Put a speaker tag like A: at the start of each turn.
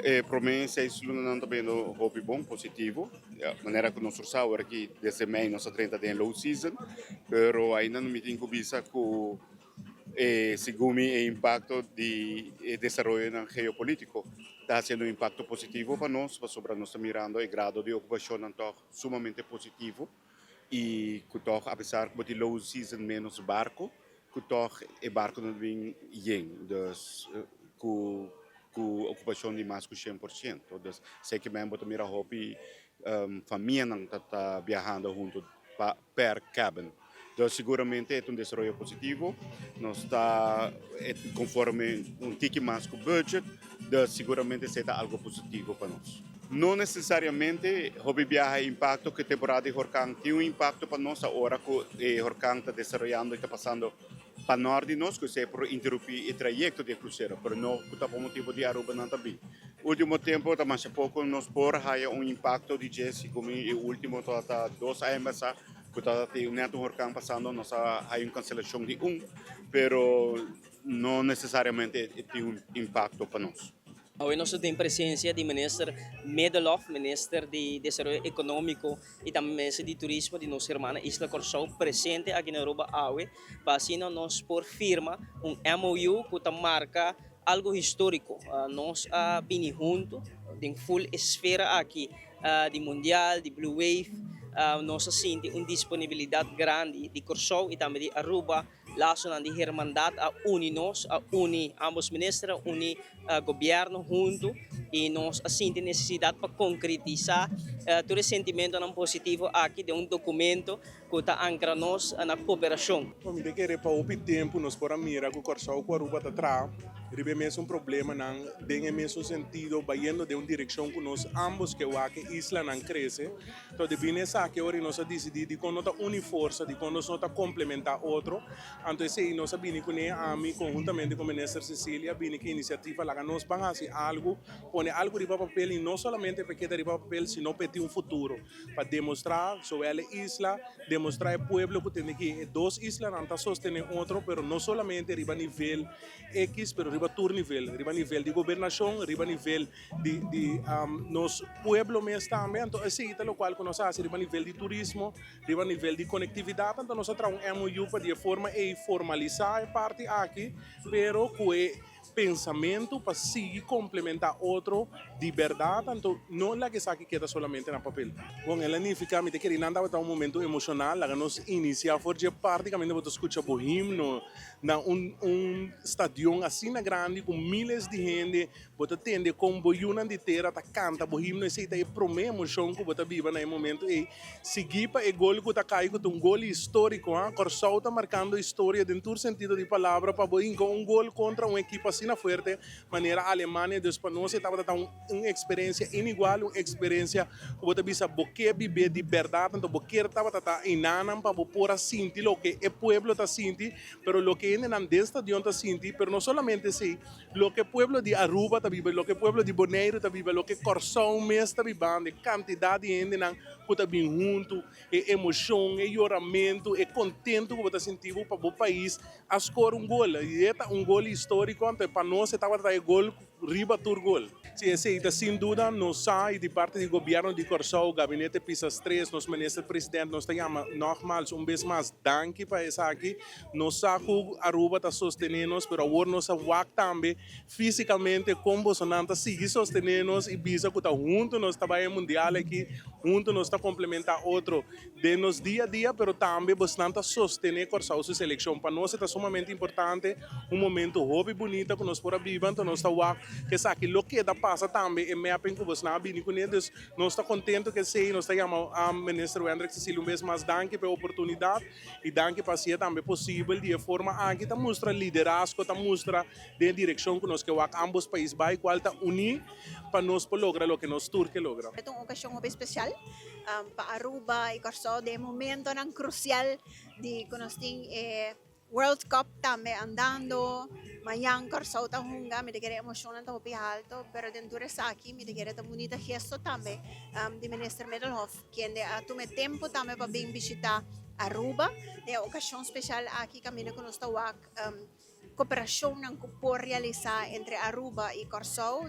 A: E prome 6 lunanan ta bayendo hopi bon, positivo. Ja, manera cu nos sa aki, desde mei nos a drenta den low season, pero ainda no mi tin cu bisa cu segun mi e impacto di desaroyo geopolitico ta haciendo un impacto positivo pa nos, pasobra nos ta mirando e grado di ocupacion toch sumamente positivo y cu toch, apesar cu tin low season, menos barco, cu toch e barco no bin yen, dus cu ocupacion di mas cu 100%. Dus esey cu bo ta mira hopi famianan ta viahando hunto pa per cabin. Dus siguramente ta un desaroyo positivo. Nos ta conforme un tiki mas cu budget, dus siguramente ta algo positivo pa nos. No necesariamente. Hopi biaha impacto cu temporada di horcan tin un impacto pa nos ora cu e horcan ta desaroyando y ta pasando pa nort di nos, cu esey por interumpi e trayecto di crucero, pero no cu ta pa motibo di Aruba nan tambe. Ultimo tempo ta mas poco nos por haya un impacto di dje, como e ultimo ta 2 aña pasa cu ta tin net un horcan pasando, nos a haya un cancelacion di un, pero no necesariamente tin un impacto pa nos.
B: Awe nos tin presencia di Minister Middelhof, Minister di Desaroyo Economico y tambe Minister di Turismo di nos hermana Isla Corsou, presente aki na Aruba awe, pa asina nos por firma un MOU cu ta marca algo historico. Nos a bini hunto den full esfera aki di Mundial, di Blue Wave. Nos a sinti un disponibilidad grandi di Corsou y tambe di Aruba. Lasonan di hermandad a uni nos, a uni ambos minister, a uni gobierno hunto y nos a sinti necesidad pa concretisa tur e sentimentonan positivo aki den un documento cu ta ancra nos na cooperacion.
C: Mi ta kere pa hopi tempo nos por a mira cu Corsou cu Aruba ta traha riba e mesun problemanan, den e mesun sentido, bayendo den un direccion cu nos ambos ke wak e islanan crece. Anto debí na esaki ora nos a decidi di con no ta uni forsa, di con nos no ta complementa otro. Anto esey nos a bini cune, ami conhuntamente cu Minister Cecilia, bini cu iniciativa laga nos ban haci algo, pone algo riba papel y no solamente pa keda riba papel, sino pa tin un futuro, pa demostra zowel e isla, demostra e pueblo cu tin aki, e dos islanan ta sostene otro, pero no solamente riba nivel X, pero riba tur nivel, riba nivel di gobernacion, riba nivel di nos pueblo mes tambe. Anto esey ta locual cu nos a haci riba nivel di turismo, riba nivel di conectividad. Anto nos a traha un MOU pa di forma ey formalisa e parti aki, pero cu e pensamento pa sigui complementa otro di berdad, anto no laga esaki keda solamente na papel. Bon, el a nifica, mi ta kere nan tabata un momento emocional, laga nos inicia for dje parti caminda bo ta scucha bo himno na un stadion asina grandi cu miles di hende, bo ta tende con bo yiunan di tera ta canta bo himno. Esey ta e prome emocion cu bo ta biba na e momento ey. Sigui pa e gol cu ta cay, cu ta un gol historico, ha? Corsou ta marcando historia den tur sentido di palabra pa bo hinca un gol contra un ekipo asina fuerte manera Alemania. Dus pa nos e tabata un experiencia inigual, un experiencia cu bo ta bisa bo ke biba di berdad, anto bo kier tabata ta einanan pa bo por a sinti loke e pueblo ta sinti, pero loke hendenan den stadion ta sinti, pero no solamente esey, loke pueblo di Aruba ta biba, loke pueblo di Bonaire ta biba, loke Corsou mes ta bibando, e cantidad di hendenan cu ta bin hunto, e emocion, e yoramento, e contento cu bo ta sinti pa bo pais a score un gol. Y ta un gol historico, anto pa nos e tabata e gol riba tur gol. Si, esey ta sin duda. Nos sa y di parti di gobierno di Corsou, Gabinete Pisas 3, nos minister president, nos ta yama nogmaals un bes mas danki pa esaki. Nos sa cu Aruba ta sostene nos, pero awor nos a wak tambe fisicamente con bosonan ta sigui sostene nos y bisa cu ta hunto nos ta bay Mundial aki, hunto nos ta complementa otro den nos dia a dia, pero tambe bosonan ta sostene Corsou su seleccion. Pa nos ta sumamente importante, un momento hopi bunita cu nos por a biba, anto nos ta wak cu esaki lo keda pasa tambe e mapping cu bosonan a bini cune. Dus nos ta contento cu esey, nos ta yama Minister Wendrick Cecilia un bes mas danki pa e oportunidad y danki pa haci tambe posibel di e forma aki ta mustra liderazgo, ta mustra den direccion cu nos ke wak ambos pais bay, cual ta uni pa nos por logra loke nos tur ke logra.
D: Ta un ocasion hopi special pa Aruba y Corsou den momentonan crucial di cu nos tin e World Cup tambe andando. Mañan Corsou ta hunga, mi ta kere emocionnan ta hopi halto, pero den tur esaki mi ta kere ta bunita gesto tambe di Minister Middelhof, kende a tuma tempo tambe pa bin bishita Aruba den ocasion special aki caminda cu nos ta wak cooperacionnan cu por realisa entre Aruba y Corsou.